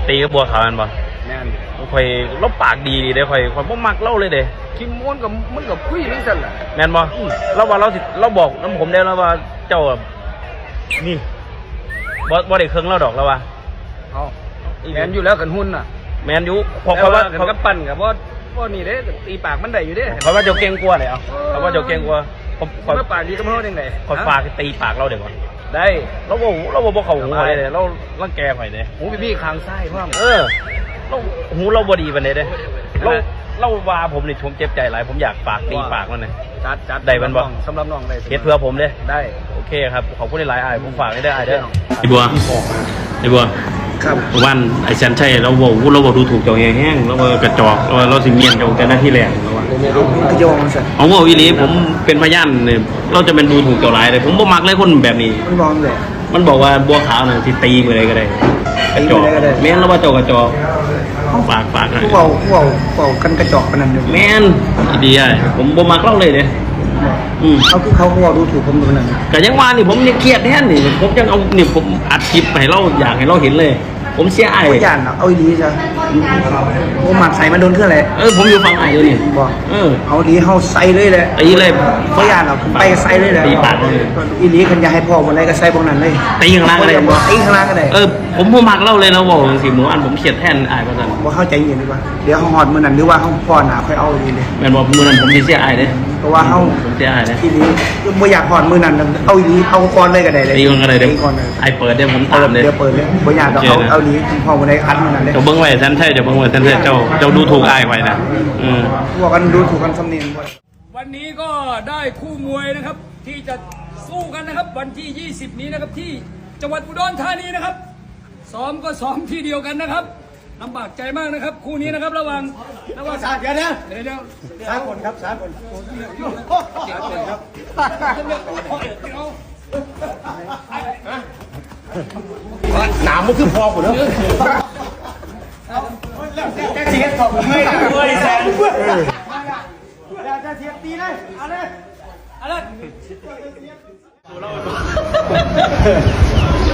ຕີກັບບົວຂາວແມ່ນບໍ່? ແມ່ນ. ຂ້ອຍ ລາວປາກດີເດ້ ຂ້ອຍ ຂ້ອຍບໍ່ມັກລາວເລີຍເດ້. ຂີ້ໂມນກໍ ມັນກໍຄຸຍຈັ່ງຊັ້ນລະ ແມ່ນບໍ່? ອືມ ລາວວ່າລາວຊິ ລາວບອກນຳຜົມເດ້ ລາວວ່າເຈົ້ານີ້ ບໍ່ ບໍ່ໄດ້ເຄິ່ງລາວດອກ ລາວວ່າ. ເອົ້າ ອີ່ຫຼີ ແມ່ນຢູ່ແລ້ວ ຄັນຫຸ່ນນະ ແມ່ນຢູ່. ເພາະ ເພາະວ່າ ເພາະກັບປັ້ນກໍບໍ່ ບໍ່ນີ້ເດ້ ຕີປາກມັນໄດ້ຢູ່ເດ້. ເພາະວ່າເຈົ້າເກັ່ງກວ່າເດ້. ເອົ້າ ເພາະວ່າເຈົ້າເກັ່ງກວ່າ ຂ້ອຍ ຂ້ອຍ ມາປາກດີກັບເຮົາຈັ່ງໃດ? ຂ້ອຍ ຮະ? ຝາກຕີປາກລາວເດ້. ໄດ້ ລາວເວົ້າ ລາວເວົ້າບໍ່ເຂົ້າຫູຂ້ອຍເດ້ ລາວລັງແກຂ້ອຍເດ້. ຫູພີ່ໆຂ້າງຊ້າຍພ້ອມ. ເອີ ລາວ ຫູລາວບໍ່ດີປານໃດເດ້. ລາວ ລາວວ່າຜົມນີ້ ຜົມເຈັບໃຈຫຼາຍ ຜົມຢາກຝາກຕີປາກມັນເດ້. ຈັດ ຈັດ ໄດ້ແມ່ນບໍ່? ສຳລັບນ້ອງ ສຳລັບນ້ອງໄດ້ ເຮັດເພື່ອຜົມເດ້. ໄດ້. ໂອເຄຄັບ ຂອບຄຸນຫຼາຍໆ ອ້າຍ ຜົມຝາກໃຫ້ເດີ ອ້າຍເດີ. ໄອ້ບົວ ໄອ້ບົວ ຄັບ ວານໄອ້ແສນໄຊລາວເວົ້າ ລາວເວົ້າດູຖູກເຈົ້າແຮງໆ ລາວວ່າກະຈອກ ລາວວ່າລາວຊິມ້ຽນເຈົ້າແຕ່ນາທີແລກ ລາວວ່າ. ເອົ້າ ຄືເຈົ້າເວົ້າຈັ່ງຊັ້ນ? ເອົາ ເວົ້າອີ່ຫຼີ ຜົມເປັນພະຍານນີ້ ລາວຈະແມ່ນດູຖູກເຈົ້າຫຼາຍເດ້. ຜົມບໍ່ມັກເລີຍຄົນແບບນີ້. ມັນເວົ້າຈັ່ງໃດ? ມັນບອກວ່າບົວຂາວນັ້ນຊິຕີມື້ໃດກໍໄດ້ ກະຈອກ. ຕີມື້ໃດກໍໄດ້? ແມ່ນ ລາວວ່າເຈົ້າກະຈອກ. ເອົ້າ ຝາກ ຝາກໃຫ້ ຄືເວົ້າ ຄືເວົ້າ ເວົ້າກັນກະຈອກປານນັ້ນເດ້. ແມ່ນ ອີ່ຫຼີອ້າຍ ຜົມບໍ່ມັກລາວເລີຍເດ້. ອືມ ເອົາ ຄືເຂົາເວົ້າດູຖູກຜົມປານນັ້ນ. ກະຍັງວ່ານີ້ ຜົມຍັງຄຽດແຮງນີ້ ຜົມຈັ່ງເອົານີ້ ຜົມອັດຄລິບໃຫ້ລາວ ຢາກໃຫ້ລາວເຫັນເລີຍ. ຜົມເຊຍອ້າຍ ບໍ່ຢ້ານດອກ ເອົາອີ່ຫຼີຊະ. ບໍ່ມັກໃສ່ມາດົນຄືແຫຼະ. ເອີ ຜົມຢູ່ຝັ່ງອ້າຍເດີນີ້. ບໍ່ ເອີ ເອົາອີ່ຫຼີ ເຮົາໃສ່ເລີຍແຫຼະ. ຕີເລີຍ ບໍ່ຢ້ານດອກ ໄປໃສ່ເລີຍແຫຼະ. ຕີປາກເລີຍ ອີ່ຫຼີ ຄັນຢາກໃຫ້ພໍ້ບ່ອນໃດກໍໃສ່ບ່ອນນັ້ນເລີຍ. ຕີຂ້າງລ່າງກໍໄດ້. ບໍ່ ຕີຂ້າງລ່າງກໍໄດ້. ເອີ ຜົມບໍ່ມັກລາວເລີຍ ລາວເວົ້າຈັ່ງຊີ້ ມື້ວານຜົມຄຽດແທນອ້າຍວ່າຊັ້ນ. ບໍ່ ເຮົາໃຈເຢັນດີກວ່າ ດຽວເຮົາຮອດມື້ນັ້ນ ຫຼືວ່າເຮົາພໍ້ໜ້າຄ່ອຍເອົາອີ່ຫຼີເດ້. ແມ່ນບໍ່? ມື້ນັ້ນຜົມຊິເຊຍອ້າຍເດ້. ເພາະວ່າເຮົາ ເຊຍອ້າຍເດ້ ອີ່ຫຼີ ບໍ່ຢາກຮອດມື້ນັ້ນ ເອົາອີ່ຫຼີ ເອົາກ່ອນເລີຍກໍໄດ້ເດ້. ຕີກ່ອນກໍໄດ້ເດ້. ຕີກ່ອນເລີຍ ອ້າຍເປີດເດ້ ຜົມຕາມເດ້. ເປີດເລີຍ ບໍ່ຍາກດອກ. ໂອເຄ ເອົາ ເອົາອີ່ຫຼີ ພໍ້ມື້ໃດອັດມື້ນັ້ນເດ້. ເຈົ້າເບິ່ງໄວ້ແສນໄຊ ເຈົ້າເບິ່ງໄວ້ແສນໄຊ ເຈົ້າ ເຈົ້າດູຖູກອ້າຍຂ້ອຍນະ. ອືມ ພວກກັນດູຖູກກັນສ່ຳນີ້ບໍ່ໄດ້. วันนี้ก็ได้คู่มวยนะครับ ที่จะสู้กันนะครับ วันที่ยี่สิบนี้นะครับ ที่จังหวัดอุดรธานีนะครับ ซ้อมก็ซ้อมที่เดียวกันนะครับ ลำบากใจมากนะครับ คู่นี้นะครับ ระหว่าง ระหว่าง เดี๋ยวนะ เดี๋ยวๆ สากลครับ สากล สากลครับ หนามมันคือพอกูเด้อ แจ็คสิเฮ็ดต่อกูเมื่อยนะเว้ยแซม อย่าจะเสียบตีเลย เอาเลย เอาเลย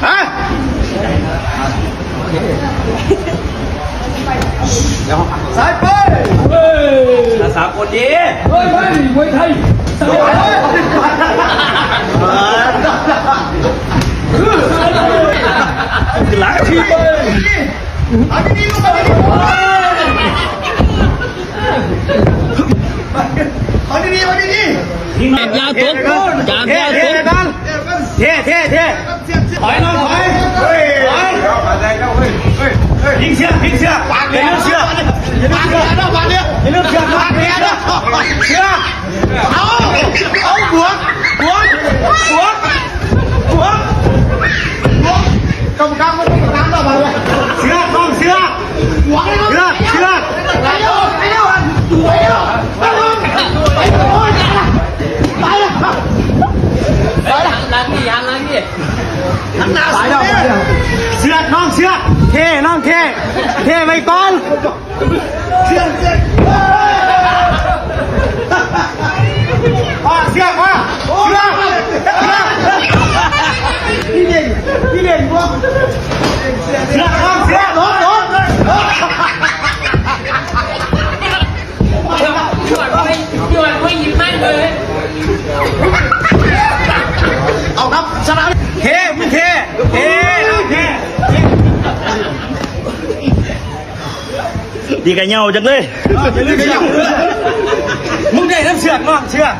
ฮะ เดี๋ยว สายไป เฮ้ย รักษาคนดี เฮ้ย เฮ้ย มวยไทย สายไป หลังทีมเลย เอาดีๆ ลูก เอาดีๆ เอาดีๆ เอาดีๆ จานยาตก จานยาตก เท่ๆ เท่ๆ ถอยน้อง ถอย ถอย ยิงเชือก ยิงเชือก อย่าลืมเชือก อย่าลืมเชือก เชือก เอา เอา บวก บวก บวก บวก บวก กรรมการมันเป็นกรรมการต่อไปเลย เชือก น้อง เชือก เชือก เชือก ไปเร็ว ไปเร็ว ไปเร็ว ไปเร็ว ไปเร็ว ไปเร็ว หันหลังดิ หันหลังดิ หันหน้า ไปเร็ว ไปเร็ว เชือก น้อง เชือก เท่ น้อง เท่ เท่ไปก่อน เสียง เสียง อ่า เสียง มา เสียง เสียง พี่เด่น พี่เด่น พวก เสียง เสียง เสียง โดน โดน โดน เอาครับ ชนะ เท่ มึงเท่ เท่ เท่ ดีกะเหย่าจังเลย มึงได้น้ำเชื่อมเนาะ เชื่อม